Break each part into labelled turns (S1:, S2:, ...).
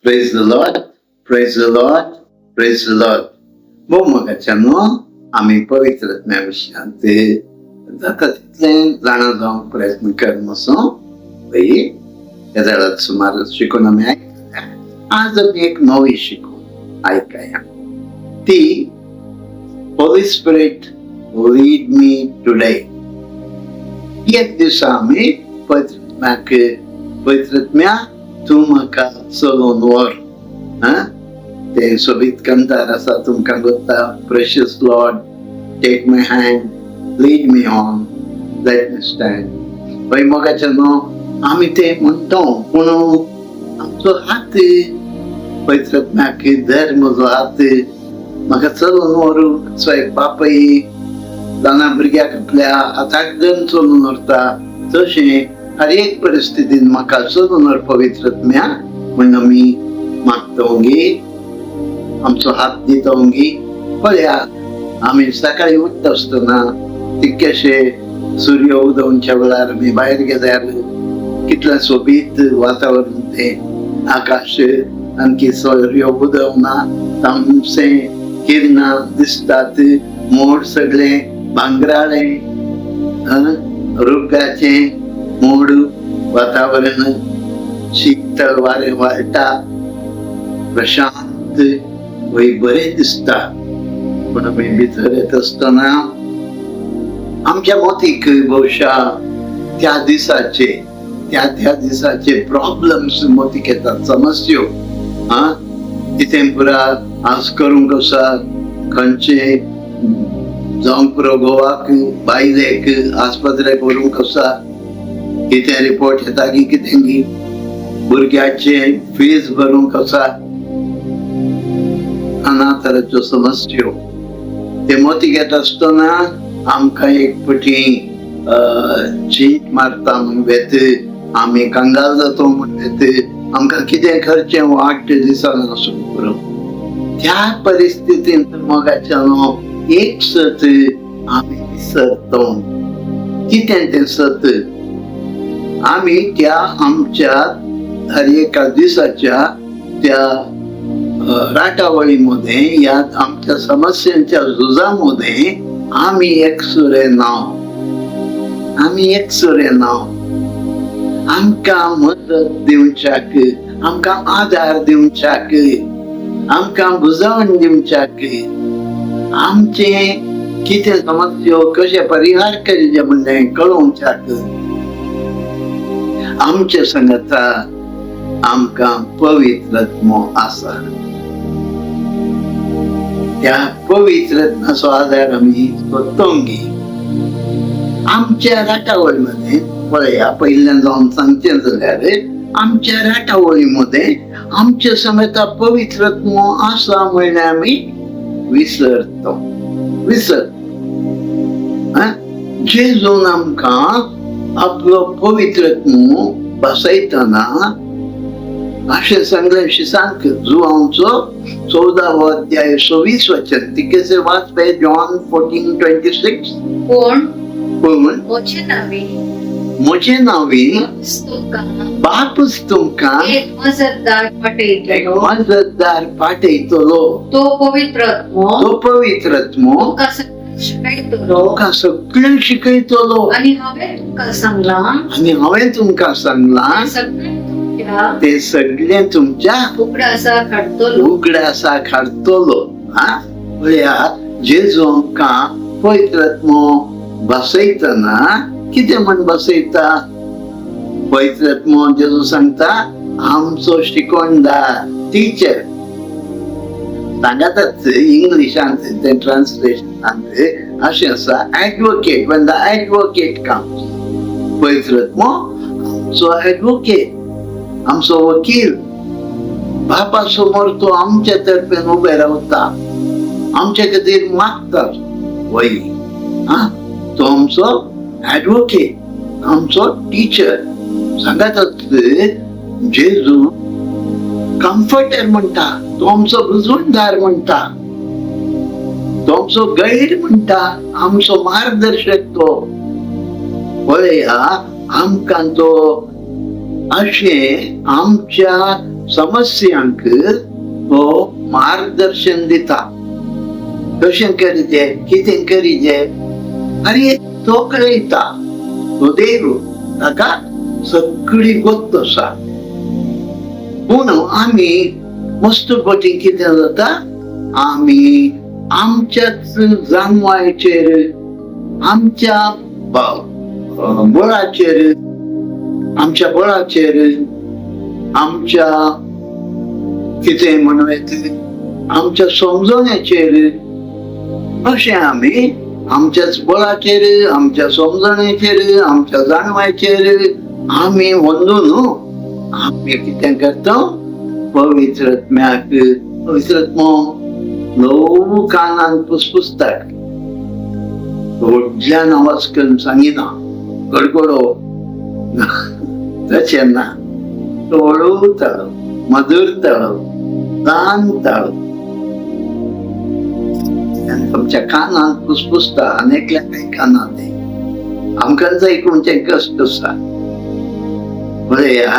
S1: Praise the Lord, praise the Lord, praise the Lord. भोव मोगाच्यानो, आमी पवित्र आत्म्या विशयांत जाता तितलें जाणा जावंक प्रयत्न कर आसो. पळय, ह्या सुमार शिकून आमी आयकल्या. आज आमी एक नवी शिकून आयकया, ती "Holy Spirit, lead me today". एक दिसा आमी पवित्र आत्म्याक, "पवित्र आत्म्या, तूं म्हाका चलोवन व्हर." आं, ते सोबीत कंतार आसा, तुमकां गोत्ता, "Precious Lord, take my hand, lead me on, let me stand". पळय मोगाचे न्हू, आमी ते म्हणटा, पूण आमचो हात पवित्र आत्म्याक धर, म्हजो हात, म्हाका चलोवन व्हरूं. सो एक बापय ल्हान भुरग्याक आपल्या हाताक धरून चलून व्हरता, तशें हर एक परिस्थितीन म्हाका चलून व्हर पवित्र आत्म्या म्हण आमी मागता, आमचो हात दिता. पळया, आमी सकाळी उठता आसतना तितकेशे सूर्य उदवच्या वेळार आमी भायर गेल्यार कितलें सोबीत वातावरण तें. आकाश आणखी सूर्य उदवना, तामसें किरणां दिसतात, मोड सगळें भांगराळें, रुप्याचें मोड वातावरण, शीतळ वारें वाळटा, प्रशांत वय, बरें दिसता. पूण आमी भितर येत आसतना आमच्या मोतीक बहुशा त्या दिसाचे, त्या त्या दिसाचे प्रॉब्लम्स मोतीक येतात, समस्यो. हा, कितें पुरा आज करूंक आसा, खंयचे जावंक पुरो, घोवाक बायलेक आस्पत्रेक व्हरूंक आसा, कितें रिपोर्ट येता की कितें की, भुरग्याचे फीज भरूंक आसा, नाना तरेच्यो समस्यो ते मोती घेत आसतना आमकां एक पटी चींत मारता म्हण वेत, आमी कंगाल जातो म्हण वेत, आमकां कितें करचें वाट दिसना आसूंक पुरो. त्या परिस्थितींत मोगाच्यानो, एक सत आमी विसरतो. कितें तें सत? आमी त्या आमच्या हर एका दिसाच्या त्या राटावळीमध्ये या आमच्या समस्यांच्या झुजामध्ये आमी एकसुरे नाव, आमी एकसुरे नाव. आमकां मदत दिवच्याक, आमकां आदार दिवच्याक, आमकां बुजवण दिवच्याक, आमचे कितें समस्यो कशें परिहार करचे म्हणलें कळोवच्याक आमचे संगता आमकां पवित्र आत्मो आसा. त्या पवित्र आत्म्याचो आदार आमी सोदतोंगी आमच्या राटावळीमध्ये. पळया, पयल्यान जावन सांगचें जाल्यार आमच्या राटावळीमध्ये आमच्या समेता पवित्र आत्मो आसा म्हणल्यार आमी विसरतो, विसर. जेजून आमकां आपलो पवित्र आत्मो बसयतना अशें सांगलें शिसांक. जुवांचो 14वो अध्याय, 26 वचन तिकेसे वाच पे, जॉन 14:26.
S2: पूण
S1: पूण
S2: म्हजे नावे
S1: म्हजे नावी
S2: तुमकां
S1: बापूच तुमकां
S2: एक मजतदार पाठयतलो.
S1: मजतदार पाठयतलो.
S2: तो पवित्र आत्मो.
S1: तो पवित्र आत्मो.
S2: तुमकां सगळें शिकयतलो.
S1: तुमकां सगळें शिकयतलो.
S2: आनी हांवें तुमकां सांगलां
S1: आनी हांवें तुमकां सांगलां
S2: तें सगळें तुमच्या
S1: ते सगळें तुमच्या
S2: उगडासाक हाडटलो.
S1: उगडासाक हाडटलो. हा, पळया, जेजू आमकां पवित्र आत्मो बसयतना कितें म्हण बसयता? पवित्र आत्मो, जेजू सांगता, आमचो शिकवणदार, टिचर सांगतात. इंग्लिशांत तें ट्रान्सलेशनांत अशें आसा, advocate. When the advocate comes, पवित्र आत्मो आमचो ऍडवोकेट, आमचो वकील. बापा समोर तो आमच्या तर्फेन उबे रावता, आमच्या खातीर मागता वय. हा, तो आमचो ऍडवोकेट, आमचो टिचर सांगत. जेजू कम्फर्टर म्हणटा, तो आमचो बुजवणदार म्हणटा, तो आमचो गायड म्हणटा, आमचो मार्गदर्शक तो. पळया, आमकां तो अशें आमच्या समस्यांक तो मार्गदर्शन दिता. कशें करीजे, कितें करीजे, आनी तो कळयता. तो देव, ताका सगळी गोत्त आसा. पूण आमी मस्त पटी कितें जाता, आमी आमच्याच जाणवायचेर, आमच्या बळाचेर, आमच्या बळाचेर, आमच्या कितें म्हणूं येता, आमच्या समजण्याचेर, अशें आमी आमच्याच बळाचेर, आमच्या समजणेचेर, आमच्या जाणवायचेर आमी वंदून आमी कितें करता, पवित्र आत्म्याक, पवित्र आत्मो ल्हवू कानान पुसपुसता, व्हडल्यान आवाज करून सांगिना, गडगडो तशें ना, तो हळू ताळो, मधुर ताळो, ल्हान ताळो, आनी तुमच्या कानान पुसपुसता. आनी एकल्या कानान ते आमकां आयकुचें कश्ट आसा. पळया,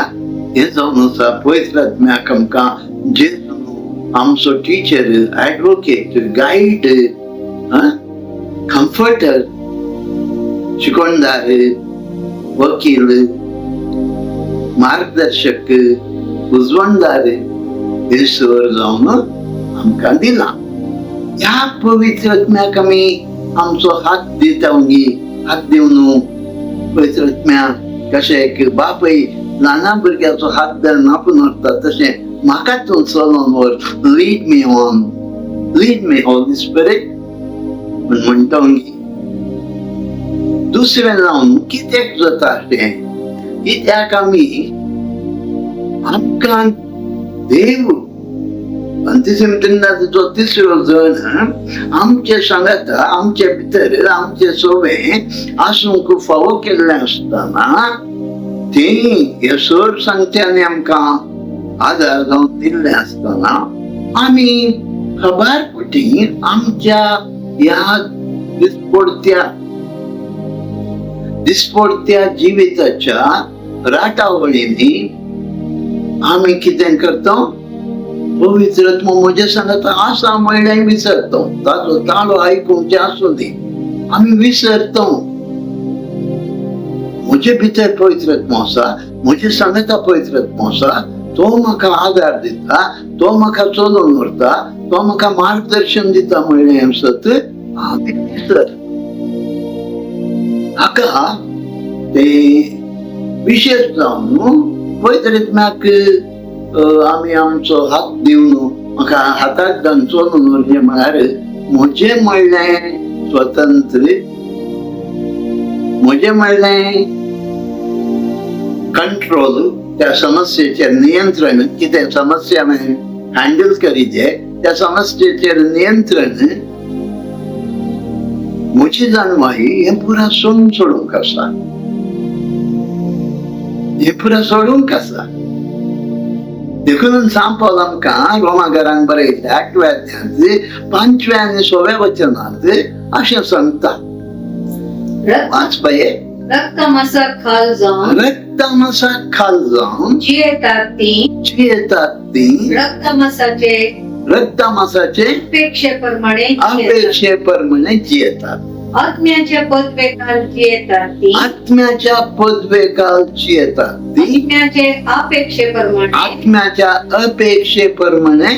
S1: हें जावन आसा पवित्र आत्म्याक आमकां जेजू आमचो टिचर, ऍडवोकेट, गायड, कम्फर्टर, शिकवणदार, वकील, मार्गदर्शक, उजवणदार ईश्वर जावन आमकां दिला. ह्या पवित्र आत्म्याक आमी आमचो हात दिता, हात दिवन पवित्र आत्म्या कशें एक बापय ल्हाना भुरग्याचो हात धरून आपूण व्हरता, तशें म्हाका तूं चलोवन व्हर, lead me on, lead me Holy Spirit म्हणटा. दुसरें जावन कित्याक जाता अशें, कित्याक आमी आमकां देव जो तिसरो जण आमचे सांगाता, आमचे भितर, आमचे सोवे आसूंक फावो केल्लें आसतना ती हे सर सांगते आनी आमकां आदार जावन दिल्लें आसतना आमी खबर पटी आमच्या ह्या दिसपडत्या दिसपडत्या जिविताच्या राटावळींनी आमी कितें करता, पवित्र आत्मो म्हज्या सांगाता आसा म्हणल्यार विसरता, ताचो ताळो आयकुचें आसूं दी, आमी विसरता. म्हजे भितर पवित्र आत्मो आसा, म्हजे सांगाता पवित्र आत्मो आसा, तो म्हाका आदार दिता, तो म्हाका चलोवन व्हरता, तो म्हाका मार्गदर्शन दिता म्हणलें सत आमी विसर. हाका ते विशेश जावन पवित्र आत्म्याक आमी आमचो हात दिवन म्हाका हाताक धरून चलोवन व्हरचें म्हळ्यार म्हजें म्हणलें स्वतंत्र, म्हजें म्हणलें कंट्रोल, त्या समस्येचेर नियंत्रण, कितें समस्या हांवें हँडल करीजे त्या समस्येचेर नियंत्रण, म्हजी जाणवाय हें पुरा सोडून सोडूंक आसा, हें पुरा सोडूंक आसा. देखून सांत पावल आमकां रोमा घरान बरयल्या 8व्या अध्यायांत 5व्या आनी 6व्या वचनांत अशें सांगता. वाच बाये.
S2: रक्तमासा खाल जावन,
S1: रक्तमासा खाल जावन
S2: जियेतात ती,
S1: जियेतात ती
S2: रक्तमासाचे,
S1: रक्तमासाचे
S2: अपेक्षेप्रमाणे,
S1: अपेक्षेप्रमाणे जियेतात.
S2: आत्म्याच्या पदवेकाल जियेतात ती,
S1: आत्म्याच्या पदवेकाल जियेतात ती,
S2: आत्म्याचे अपेक्षेप्रमाणे,
S1: आत्म्याच्या अपेक्षेप्रमाणे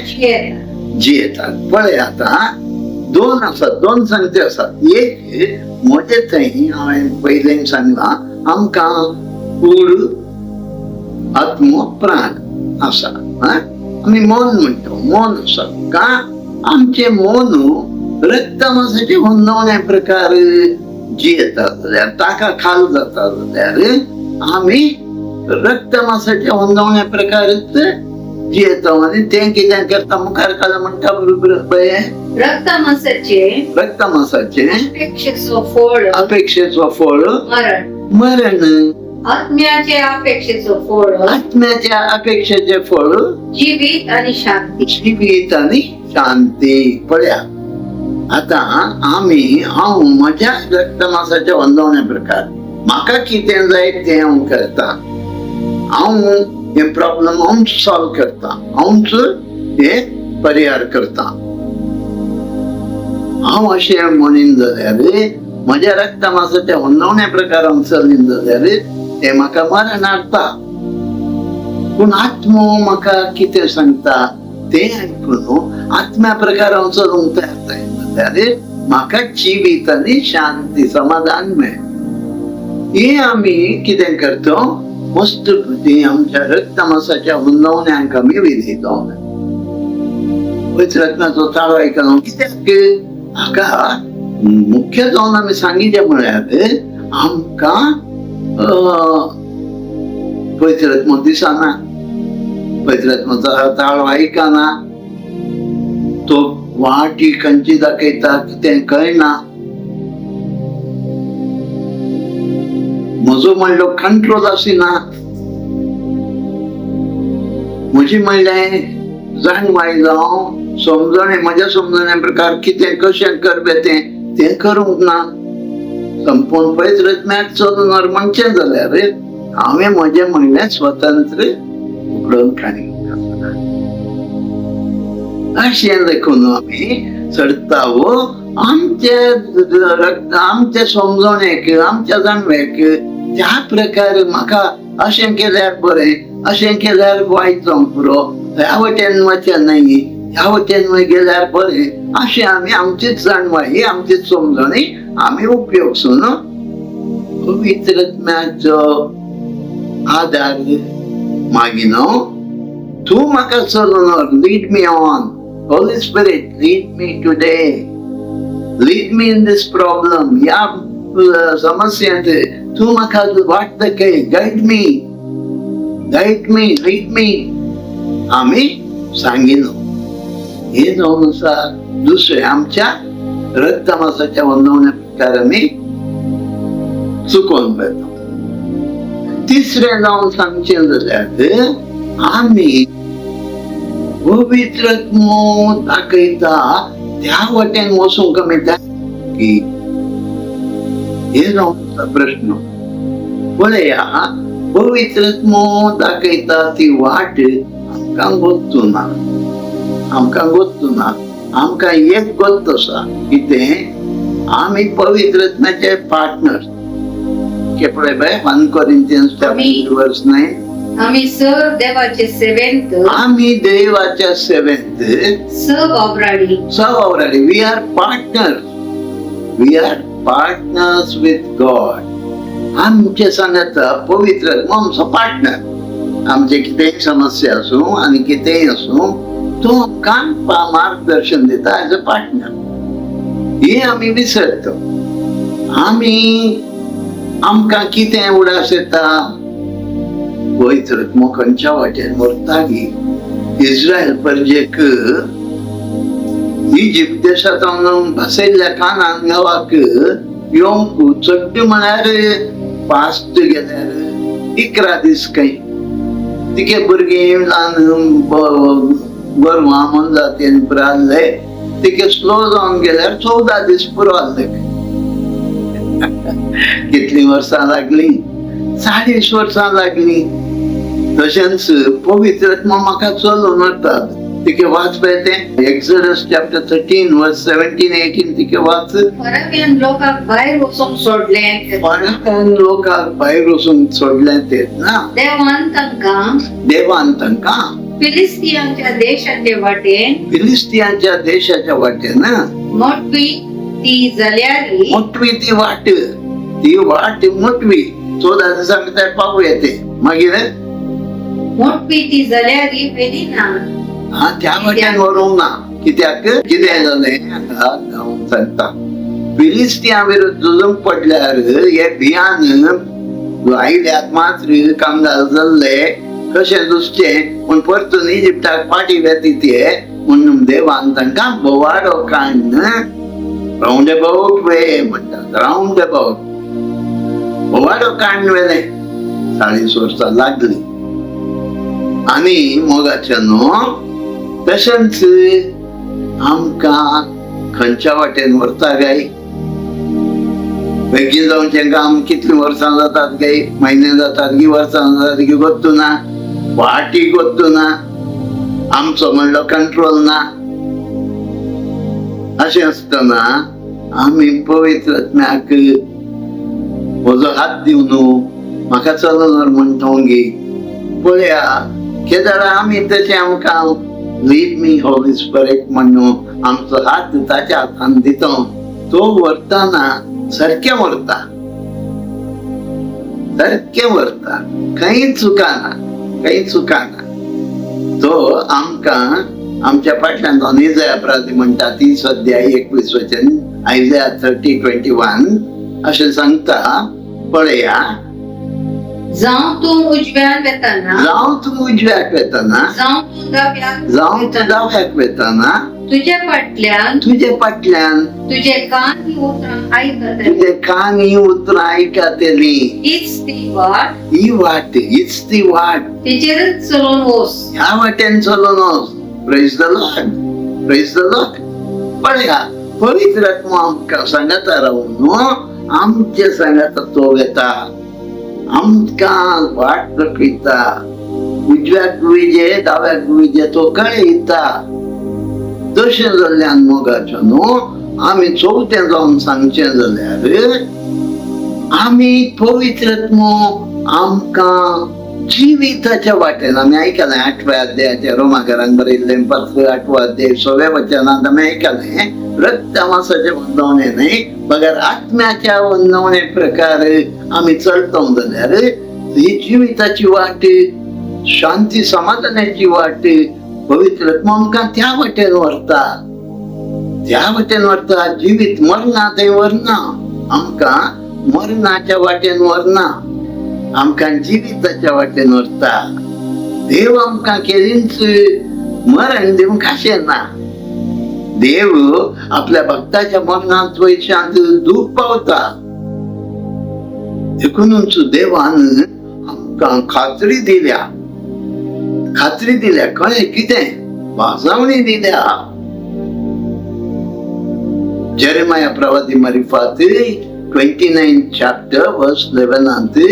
S1: जियेतात. पळय आतां दोन आसात, दोन सांगते आसात. एक म्हजे थंय हांवें पयलें सांगलां, आमकां कूड, आत्मो, प्राण आसा. आमी मन म्हणटा, मन आसा का आमचें मन रक्तमासाचे हुंदवण्या प्रकार जियेता जाल्यार, ताका खाल जाता जाल्यार आमी रक्तमासाचे हुंदवण्या प्रकारच जियेता. आनी तें कितें करता मुखार काल म्हणटा बरोबर पळय,
S2: रक्तमासाचे,
S1: रक्तमासाचे
S2: अपेक्षेचो फळ,
S1: अपेक्षेचो फळ
S2: मरण,
S1: मरण.
S2: आत्म्याचे अपेक्षेचो फळ,
S1: आत्म्याच्या अपेक्षेचे फळ
S2: जिवीत आणि शांती,
S1: जिवीत आनी शांती. पळया आतां आमी, हांव म्हज्या रक्तमासाच्या वंदवण्या प्रकार म्हाका कितें जाय तें हांव करता. हांव हे प्रॉब्लम हांवच सॉल्व करता, हांवच हे परिहार करता. हांव अशें म्हणीन जाल्यार म्हज्या रक्तमासाच्या हुंदवण्या प्रकारान चलीन जाल्यार ते म्हाका मरण हाडटा. पूण आत्मो म्हाका कितें सांगता तें आयकून आत्म्या प्रकारान चलूंक तयार जायना जाल्यार म्हाका जिवीत आनी शांती समाधान मेळ. हे आमी कितें करता, मस्त बुद्धी आमच्या रक्तमासाच्या हुंदवण्यांक आमी विधेयता. पवित्र आत्म्याचो ताळो आयकलो कित्याक हाका मुख्य जावन आमी सांगिचें म्हळ्यार आमकां पवित्र आत्मो दिसना, पवित्र आत्मोचो ताळो आयकना, तो वाटी खंयची दाखयता कितें कळना. म्हजो म्हणलो कंट्रोल आसिना, म्हजी म्हणलें जाणवाय जावं समजणे, म्हज्या समजण्या प्रकार कितें कशें करपे तें तें करूंक ना. संपूर्ण पवित्र आत्म्याक चलून म्हणचें जाल्यार हांवें म्हजें म्हणलें स्वतंत्र उकडून काणी. अशें देखून आमी चडता वो आमचे आमचे समजणेक आमच्या जाणवेक त्या प्रकारे म्हाका अशें केल्यार बरें, अशें केल्यार वायट जावंक पुरो, ह्या वटेन वचें न्हय, ह्या वटेन गेल्यार बरें, अशें आमी आमचीच जाणवाय आमचीच समजणी आमी उपयोग सून पवित्र आत्म्याचो आदार मागिनो. तूं म्हाका चलून lead me on, Holy Spirit lead me today, lead me in this problem, ह्या समस्यांत तूं म्हाका वाट दाखय, guide me, guide me, lead me आमी सांगिनो. हे जावन आसा दुसरें आमच्या रक्तमासाच्या वंदवण्या प्रकार आमी चुकोवन वता. तिसरें जावन सांगचें जाल्यार आमी पवित्र आत्मो दाखयता त्या वटेन वचूंक आमी की हे जावन प्रश्न. पळया, पवित्र आत्मो दाखयता ती वाट आमकां गोत्तू ना, आमकां गोत्तू ना. आमकां एक गोत्त आसा कितें, आमी पवित्र आत्म्याचे पार्टनर. केपळे बाय 1 Corinthians verse 9,
S2: आमी सर देवाचे सेवेंत,
S1: आमी देवाच्या सेवेंत
S2: सहवावराडी,
S1: सहवावराडी. We are partner, we are partners with God. आमचे सांगता पवित्र आत्मो आमचो पार्टनर. आमचे कितेंय समस्या आसूं आनी कितेंय आसूं तो आमकां मार्गदर्शन दिता एज अ पार्टनर. हे आमी विसरता. आमी आमकां कितें उडास येता, पवित्र आत्मो खंयच्या वाटेन व्हरता गी. इस्रायल परजेक इजिप्त देशांत भासयल्ल्या कानान गांवाक येवंक चड्ड म्हळ्यार फास्ट गेल्यार 11 दीस खंय. तिके भुरगीं ल्हान गोरवां मोनजातीन पुरो आहले, तिके स्लो जावन गेल्यार 14 दीस पुरो आहले. कितलीं वर्सां लागलीं, 40 वर्सां लागलीं. तशेंच पवित्र आत्मो म्हाका चलून व्हरतात. तिके वाच पळय तें एक्सोडस चॅप्टर 13 वर्स 17 18 तिके वाच.
S2: फराव्यान लोकांक भायर वचूंक सोडलें,
S1: फराव्यान लोकांक भायर वचूंक सोडलें ते ना,
S2: देवान तांकां,
S1: देवान तांकां
S2: फिलिस्तियांच्या देशाचे वाटेन,
S1: फिलिस्तियांच्या देशाच्या वाटेन
S2: मोटवी ती जाल्यार,
S1: मोटवी ती वाट, ती वाट मोटवी 14 दिसां भितर पावू येते. मागीर
S2: मोटवी ती जाल्यार व्हेली ना,
S1: हा त्या वाटेन व्हरूंक ना. कित्याक कितें जालें हांव सांगता, फिलिस्तिया विरुद्ध झुजूंक पडल्यार हे भियान आयल्यात मात्र कामगार जाल्ले कशें झुजचें पूण परतून इजिप्ताक फाटी वेती ते, म्हणून देवान तांकां बोवाडो काडून रावंड अबाउट वे म्हणटात, रावंड अबाउट बोवाडो काडून व्हेलें. 40 वर्सां लागलीं. आनी मोगाच्या न्हू तशेंच आमकां खंयच्या वाटेन व्हरता काय, बेगीन जावचें काम कितलीं वर्सां जातात काय, म्हयने जातात की वर्सां जातात की गोत्तू ना. वाटी गोत्तू ना, आमचो म्हणलो कंट्रोल ना. अशें आसतना आमी पवित्र आत्म्याक म्हजो हात दिव न्हू, म्हाका चलोन म्हणटा गे. पळया केदळा आमी तशें आमकां लीड मी होली स्पिरिट म्हणून आमचो हात ताच्या हातान दिता, तो व्हरतना सारकें व्हरता, सारकें व्हरता, खंय चुकाना, खंय चुकाना. तो आमकां आमच्या फाटल्यान अनिजय अपराधी म्हणटा 30 अध्याय 21 वचन, आयजया 30:21 अशें सांगता. पळया.
S2: जावं तूं उजव्यान वेताना,
S1: जावं तूं उजव्याक वेतना,
S2: जावं तूं दाव्याक
S1: जावं तूं
S2: वेताना,
S1: दाव्याक वेतना,
S2: तुज्या फाटल्यान
S1: तुजे फाटल्यान
S2: तुजे कान ही उतरां आयकतले.
S1: तुजे कान ही उतरां आयकतली.
S2: हीच ती वाट,
S1: ही वाट, हीच ती वाट,
S2: तेचेरच चलोवन वच.
S1: ह्या वाटेन चलोन वच. Praise the Lord, praise the Lord. पळया, पवित्र आत्मा आमकां सांगाता रावून न्हू, आमचे सांगाता तो वेता, आमकां वाट दाखयता. उजव्याक गुयजे, दाव्याक गुयजे, तो कळयता. तशें जाल्ल्यान मोगाचो न्हू, आमी चवथें जावन सांगचें जाल्यार आमी पवित्र आत्मो आमकां जिविताच्या वाटेन. आमी आयकलें आठव्या अध्यायाच्या रोमाकारांक बरयल्लें पत्र 8वो अध्याय 16व्या वचनांत आमी आयकलें, रक्त मासाचे वंदवणे न्हय बगर आत्म्याच्या वंदवणे प्रकार आमी चलतो जाल्यार ही जिविताची वाट, शांती समाधानाची वाट, पवित्र आत्मो आमकां त्या वाटेन व्हरता, त्या वाटेन व्हरता. जिवीत मरना थंय व्हरना, आमकां मरणाच्या वाटेन व्हरना, आमकां जिविताच्या वाटेन व्हरता. देव आमकां केन्नाच मरण दिवंक आशेना. देव आपल्या भक्ताच्या मरणांत वयशांत दूख पावता. देखूनच देवान आमकां खात्री दिल्या, खात्री दिल्या. कळ्ळें कितें? भाजावणी दिल्या. जेरेमाया प्रवादी मारिफात 29 चॅप्टर वर्स 11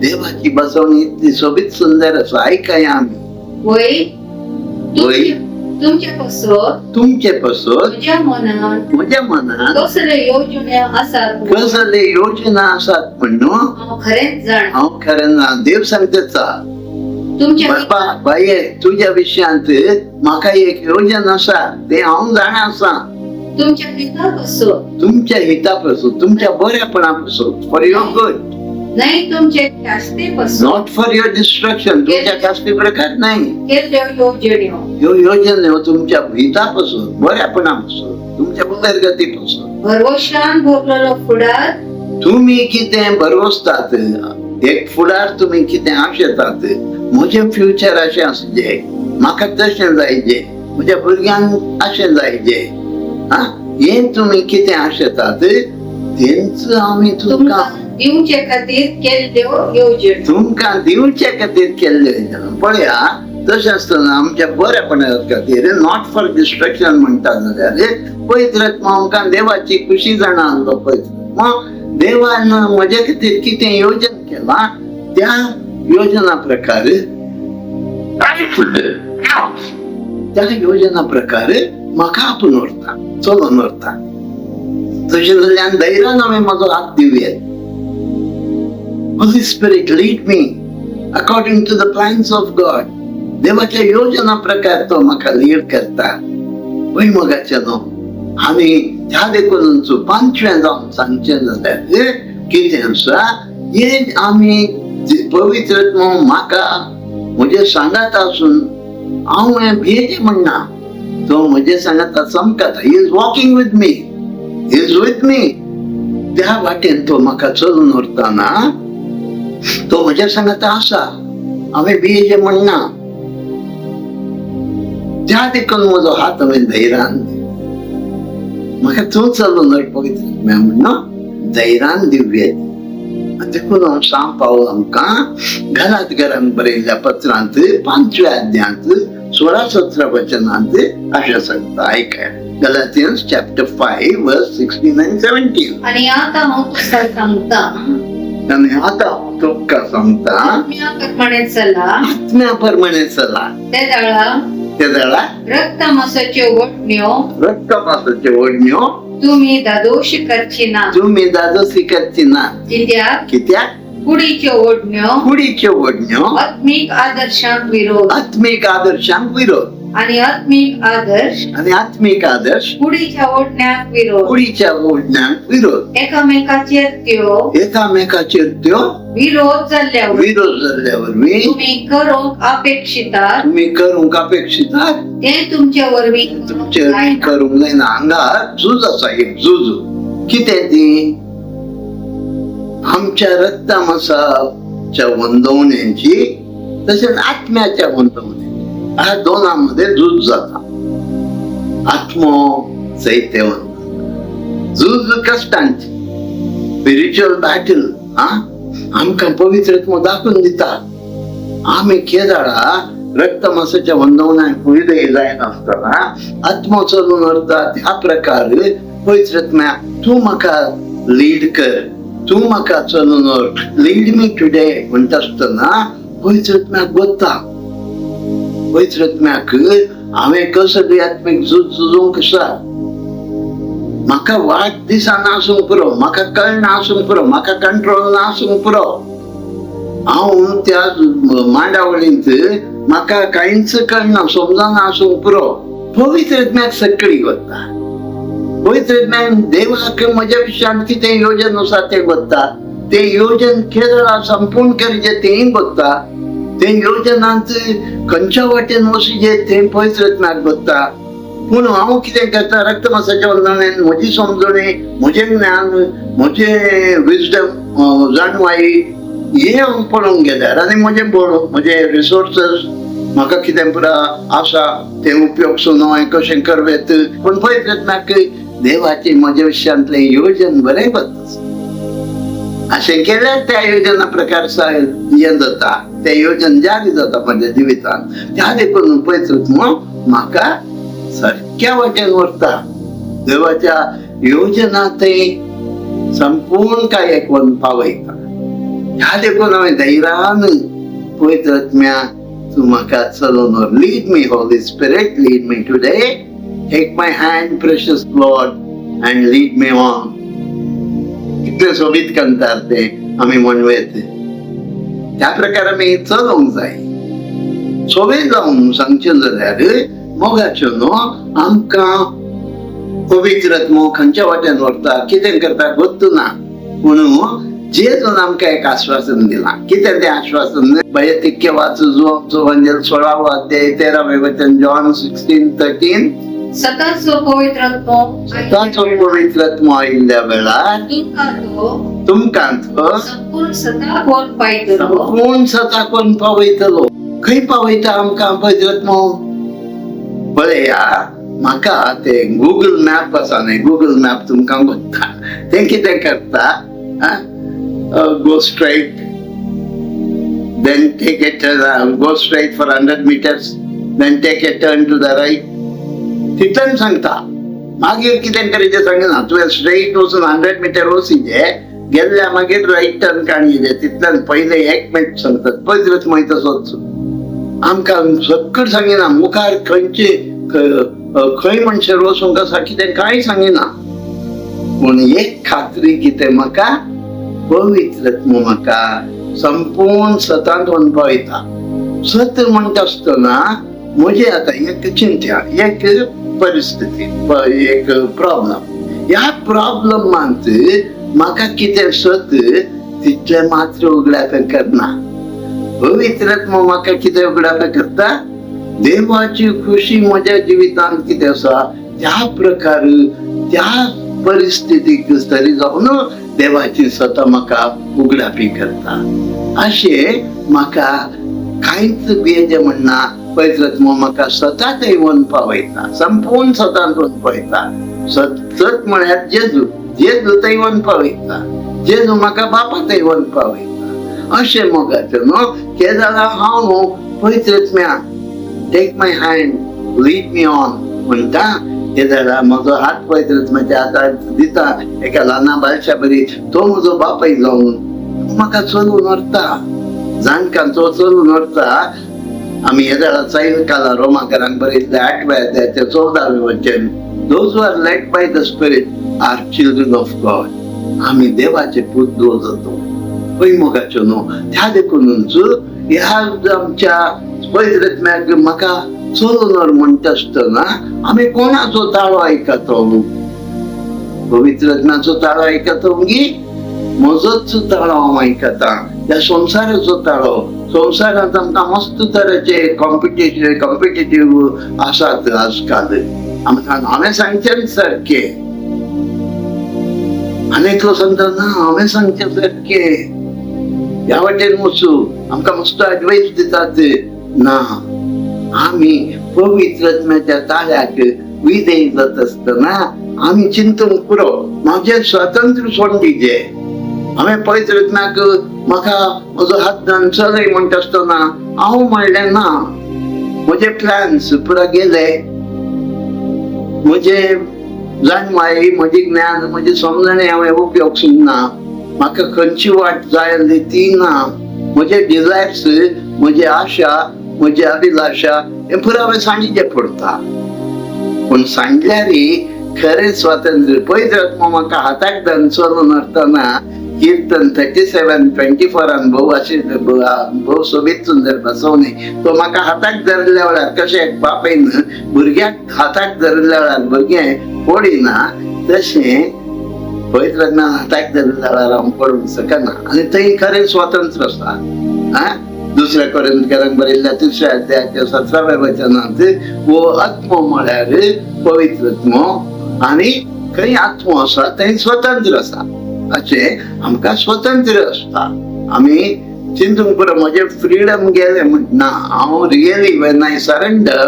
S1: देवाची बसवणी इतली सोबीत सुंदर आसा. आयकया आमी.
S2: वय
S1: वय.
S2: तुमचे पासत
S1: तुमचे पासत
S2: म्हज्या मनात
S1: म्हज्या मनात
S2: कसले योजण्यो आसात
S1: कसले योजना आसात म्हणून
S2: हांव खरेंच जाणा.
S1: हांव खरें ना. देव सांगता,
S2: तुमच्या
S1: बाबा बाये, तुज्या विशयांत म्हाका एक योजना आसा, तें हांव जाणा आसा.
S2: तुमच्या हिता पासत
S1: तुमच्या हिता पासून, तुमच्या बऱ्यापणा पासून, फॉर your good,
S2: न्हय तुमचे ख्यास्ते पासत,
S1: not for your destruction, तुमच्या कास्ती प्रकार नाही
S2: केल्ल्यो योजण्यो.
S1: ह्यो योजना तुमच्या हिता पासून, बऱ्यापणा पासून, तुमच्या उदरगती पासून.
S2: भरवशान भरलेलो फुडार
S1: तुम्ही कितें भरवसतात, एक फुडार तुमी कितें आशेतात, म्हजें फ्युचर अशें आसचे, म्हाका तशें जायजे, म्हज्या भुरग्यांक अशें जायजे, आं, हें तुमी कितें आशेतात तेंच आमी तुमकां
S2: तुमकां दिवचे खातीर केल्ल्यो योजण्यो.
S1: तुमकां दिवचे खातीर केल्ले. पळया, तशें आसतना आमच्या बऱ्यापणा खातीर, not for destruction म्हणटा जाल्यार पवित्र आत्मा आमकां देवाची खुशी जाणा आसलो. पवित्र आत्मा देवान म्हज्या खातीर कितें योजन केलां त्या योजना प्रकार, त्या योजना प्रकार म्हाका आपूण व्हरता, चलोवन व्हरता. तशें जाल्यार धैर्यान हांवें म्हजो हात दिवया. Holy Spirit, lead me according to the plans of God. देवाच्या योजना प्रकार तो म्हाका लीड करता. वय मोगाचे न्हू, आनी त्या देखून पांचवें जावन सांगचें जाल्यार कितें आसा हें, आमी पवित्र आत्मो म्हाका म्हजे सांगात आसून हांव हें भियेचें म्हणना. तो म्हजे सांगाता चमकता. He is walking with me, he is with me. त्या वाटेन तो म्हाका चलून व्हरतना तो म्हज्या सांगाता आसा, हांवें भियेचें म्हणना. त्या देखून म्हजो हात हांवें धैर्यान दी. म्हाका तूं चलून व्हर पवित्र आत्म्या म्हणून धैर्यान दिवया. देखून हांव सांव पावल आमकां गलातकारांक बरयल्ल्या पत्रांत 5व्या अध्यायांत 16-17 वचनांत अशें सांगता. आयकया, Galatians chapter 5 verse 16 and 17.
S2: आनी आतां हांव तुका सांगता,
S1: आनी आतां हांव तुमकां सांगता,
S2: आत्म्या प्रमाणे चला,
S1: आत्म्या प्रमाणे चला,
S2: ते दाळा
S1: ते जाणा
S2: रक्तमासाच्यो वटण्यो
S1: रक्तमासाच्यो ओडण्यो
S2: तुम्ही दादोशी करची ना.
S1: तुम्ही दादोशी करची ना.
S2: कित्याक?
S1: कित्याक?
S2: कुडीच्यो ओडण्यो
S1: कुडीच्यो ओडण्यो
S2: आत्मीक आदर्शांक विरोध,
S1: आत्मीक आदर्शांक विरोध,
S2: आणि आत्मीक आदर्श
S1: आणि आत्मीक आदर्श
S2: कुडीच्या ओढण्याक विरोध,
S1: कुडीच्या ओडण्यांक विरोध,
S2: एकामेकाचेर त्यो
S1: एकामेकाचेर त्यो
S2: विरोध जाल्ल्यावर
S1: विरोध जाल्ल्या वरवीं
S2: तुम्ही करूंक अपेक्षितात
S1: तुम्ही करूंक अपेक्षितात
S2: ते तुमच्या वरवीं
S1: तुमचे वरवीं करूंक जायना. हांगा झूज आसा, एक झूज. कितें ती? आमच्या रक्तमासाच्या वंदवण्यांची तशेंच आत्म्याच्या वंदवण्यांची, ह्या दोनां मध्ये झूज जाता. आत्मो चैत्यवंत झूज कश्टांची, स्पिरिच्युअल बॅटल. हा, आमकां पवित्र आत्मो दाखोवन दिता. आमी केदाळा रक्तमासाच्या वंदवण्याक फुडें जायनासतना आत्मो चलून व्हरता. ह्या प्रकार पवित्र आत्म्या तूं म्हाका लीड कर, तूं म्हाका चलून व्हर, लीड मी टुडे म्हणटा आसतना पवित्र आत्म्याक गोत्ता. पवित्र आत्म्याक हांवें कसली आत्मीक झूज झुजूंक आसा, म्हाका वाट दिसना आसूंक पुरो, म्हाका कळना आसूंक पुरो, म्हाका कंट्रोल ना आसूंक पुरो, हांव त्या मांडावळींत म्हाका कांयच कळना समजना आसूंक पुरो, पवित्र आत्म्याक सगळी वता. पवित्र आत्म्यान देवाक म्हज्या विशयान कितें योजन आसा तें वता. तें योजन केदळा संपूर्ण करचें तेंय वता. तें योजनांत खंयच्या वाटेन वचचें तें पवित्र आत्म्याक वता. पूण हांव कितें करता, रक्तमासाच्या वंदनेन म्हजी समजणी, म्हजें ज्ञान, म्हजें विजडम, जाणवाई हें हांव पळोवंक गेल्यार आनी म्हजें बळ, म्हजे रिसोर्सीस, म्हाका कितें पुरा आसा तें उपयोग सुनो हांवें कशें करवेत. पूण पवित्र आत्म्याक देवाची म्हज्या विशयांतलें योजन बरें वता. अशें केल्यार त्या योजना प्रकार हें जाता, तें योजन जारी जाता म्हज्या जिवितांत. त्या देखून पवित्र आत्मो म्हाका सारक्या वाटेन व्हरता, देवाच्या योजना ते संपूर्ण काय एकवन पावयता. ह्या देखून हांवें धैर्यान पवित्र आत्म्या तूं म्हाका चलोवन व्हर, lead me Holy Spirit, lead me today, take my hand precious Lord and lead me on. कितलें सोबीत कांतार तें आमी म्हणवेत. त्या प्रकार आमी चलोवंक जाय. सोबीत जावन सांगचें जाल्यार मोगाच्यो न्हू, आमकां पवित्र आत्मो खंयच्या वाटेन व्हरता, कितें करता गोत्तू ना, पूण जेजून आमकां एक आश्वासन दिलां. कितें तें आश्वासन? वैयक्तिक वाचू जो म्हणजे 16वो अध्याय 13वें वचन, जॉन 16:13.
S2: सताचो पवित्र आत्मो
S1: सताचो पवित्र आत्मो आयिल्ल्या वेळार
S2: तुमकां तो
S1: तुमकां तो
S2: संपूर्ण सता कोण पायतलो,
S1: कोण सता कोण पावयतलो. खंय पावयता आमकां पवित्र आत्मो? पळया, म्हाका ते गुगल मॅप आसा न्ही, गुगल मॅप तुमकां वता, तें कितें करता, go straight, then take a turn, go straight for 100 meters, then take a turn to the right. तितल्यान सांगता, मागीर कितें करीचें सांगिना. तुवें स्ट्रेट वचून 100 मिटर वचीजे, गेल्ल्या मागीर रायट टर्न काडीजे, तितल्यान पयलें एक मिनट सांगतात. पयलींच मागीर तसोच आमकां सक्कड सांगिना, मुखार खंयचे खंय म्हणसर वचूंक आसा कितें कांय सांगिना. पूण एक खात्री कितें, म्हाका पवित्र आत्मो म्हाका संपूर्ण सतांत वचून पावयता. सत म्हणटा आसतना म्हजें आतां एक चिंत्या, एक परिस्थिती, एक प्रॉब्लम, ह्या प्रॉब्लमांत म्हाका कितें सत तितलें मात्र उगडापें करना. पवित्र आत्मो म्हाका कितें उगडापें करता, देवाची खुशी म्हज्या जिवितांत कितें आसा त्या प्रकार त्या परिस्थितीक तरी जावन देवाची सता म्हाका उगडापी करता. अशें म्हाका कांयच भियेचें म्हणना. पवित्र आत्मो म्हाका सतांत येवन पावयता, संपूर्ण सतांत वचून पावयता. सत सत म्हळ्यार जेजू, जेजू थंय येवन पावयता, जेजू म्हाका बापा थंय येवन पावयता. अशें मोगाचें न्हू केदाळा हांव न्हू पवित्र आत्म्या take my hand, lead me on म्हणटा. तेदाळा म्हजो हात पवित्र आत्म्याच्या हातात दिता एका ल्हाना बाळशा बरी, तो म्हजो बापाय जावन म्हाका चलून व्हरता, जाणकांचो चलून व्हरता. आमी हे जाणा सायल काला रोमाकरांक बरयतले 8व्या अध्यायाचे 14वें वचन, those who are led by the Spirit are children of God. आमी देवाचे पूत जातो. पळय मोगाच्यो न्हू, त्या देखूनच ह्या आमच्या पवित्र आत्म्याक म्हाका चलून व्हर म्हणटा आसतना आमी कोणाचो ताळो आयकतो? पवित्र आत्म्याचो ताळो आयकतो गी म्हजोच ताळो हांव आयकता? ह्या संवसाराचो ताळो. संवसारांत आमकां मस्त तरेचे कॉम्पिटिशन, कॉम्पिटेटीव आसात आजकाल. आमकां हांवें सांगचें सारकें आनी एकलो सांगता, ना, हांवें सांगचें सारकें, ह्या वाटेन वचूं. आमकां मस्त एडवायस दितात. ना, आमी पवित्र आत्म्याच्या ताळ्याक विधेय जात आसतना आमी चिंतूंक पुरो, म्हाजें स्वातंत्र्य सोडून दिजे. हांवें पवित्र आत्म्याक म्हाका म्हजो हात धरून चलय म्हणटा आसतना हांव म्हणलें ना, म्हजे प्लॅन्स पुरा गेले, म्हजे जाणवाय, म्हजी ज्ञान, म्हजी समजणे हांवें उपयोग ना, म्हाका खंयची वाट जाय आसली ती ना, म्हजे डिजायर्स, म्हजी आशा, म्हजी अभिलाशा हे पुरा हांवें सांडीचे पडता. पूण सांडल्यार खरें स्वातंत्र्य पवित्र आत्मा म्हाका हाताक धरून चलून व्हरतना कीर्तन 37:24 भोव अशें भोव सोबीत सुंदर बसवणे. तो म्हाका हाताक धरल्या वेळार कशें बापायन भुरग्याक हाताक धरल्या वेळार भुरगें पडिना, तशें पवित्र आत्म्यान हाताक धरल्या वेळार हांव पडूंक शकना आनी थंय खरें स्वातंत्र्य आसा. आं, दुसऱ्या कोरिंथकरांक बरयल्ल्या तिसऱ्या अध्यायाच्या 17व्या वचनांत, वो आत्मो म्हळ्यार पवित्र आत्मो आनी खंय आत्मो आसा थंय स्वतंत्र आसा. अशें आमकां स्वतंत्र आसता. आमी चिंतूंक पुरो, म्हजें फ्रीडम गेलें म्हण ना. हांव रियली when I surrender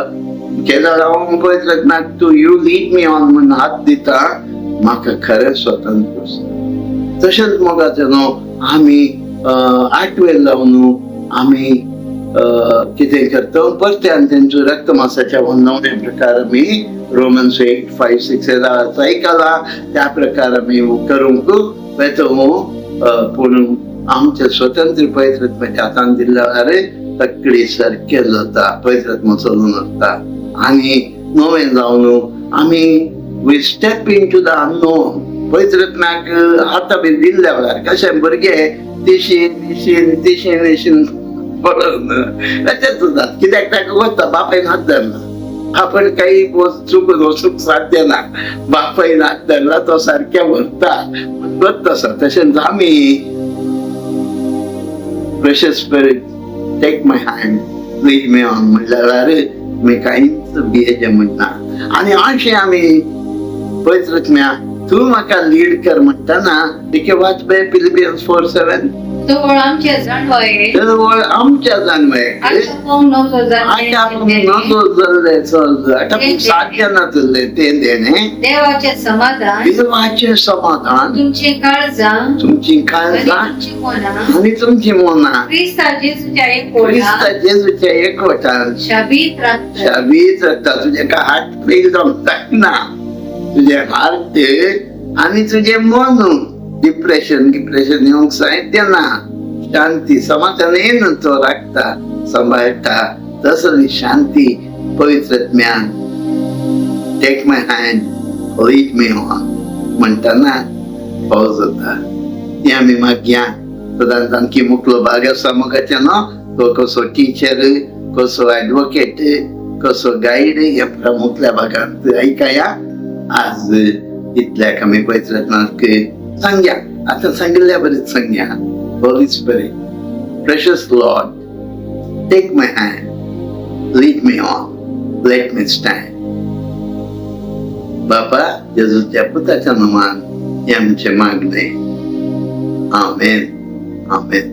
S1: केल्या हांव पवित्र आत्म्याक तूं you lead me on म्हूण हात दिता, म्हाका खरें स्वतंत्र आसा. तशेंच मोगाचें न्हू, आमी आठवेर लावन आमी कितें करता? परत्यान तेंचो रक्तमासाच्या नव्या प्रकार आमी रोमन्स 8:5-6 ऐकला, त्या प्रकार आमी करूंक वेतो. पूण आमचे स्वतंत्र पवित्र आत्म्याच्या हातान दिल्ल्या वेळार तकली सारकें जाता, पवित्र आत्मा चलून वता आनी नवें जावन आमी we step into the unknown. पवित्र आत्म्याक हाता बी दिल्ल्या वेळार कशें भुरगे तिशीन निशीन तिशीन निशीन पडून तेच जाता. कित्याक ताका वता बापायन हात धरला, आपण काही चुकून वचूंक साध्य ना. बापायन हात धरला, तो सारकें व्हरता गत आसा. तशेंच आमी precious Spirit, take my hand, lead me on म्हणल्यार मी कांयच भियेचें म्हणना. आनी अशें आमी पवित्र आत्म्या तूं म्हाका लीड कर म्हणटना तिके वाच बे फिलिपियन्स 4:7.
S2: तवळ आमच्या जाणवाये
S1: तवळ आमच्या जाणवायेक
S2: आटापूंक नजो
S1: आटापूंक
S2: जाल्लें
S1: नजो जाल्लें, आटापूंक साध्य नासलें तें देणें,
S2: देवाचें समाधान,
S1: देवाचें समाधान,
S2: तुमची काळजां
S1: तुमची
S2: आनी
S1: काळजां
S2: तुमची मनां
S1: आनी तुमची मनां
S2: क्रिस्ता जेजूच्या एकवटान
S1: क्रिस्ता जेजूच्या एकवटान
S2: शाबीत राखतात.
S1: शाबीत राखता. तुजें काय हार्ट फेल जावंक जायना. तुजें हार्ट आनी तुजें मन डिप्रेशन डिप्रेशन येवंक साध्य ना. शांती समाधान येन तो राखता, सांबाळटा. तसली शांती पवित्र आत्म्यान take my hand, lead me on म्हणटना पावस जाता. ती आमी मागया. सदांच आणखी मुकलो भाग आसा मोगाचे न्हू, तो कसो टिचर, कसो ऍडवोकेट, कसो गायड ह्या मुखल्या भागांत ऐकाया. आज इतल्याक आमी पवित्र आत्म्याक सांग्या. आतां सांगिल्ल्या बरीच सांग्या. Holy Spirit, precious Lord, take my hand, lead me on, let me stand. बापा जेजूच्या पुताच्या नामान हे आमचे मागणे. आमेन, आमेन.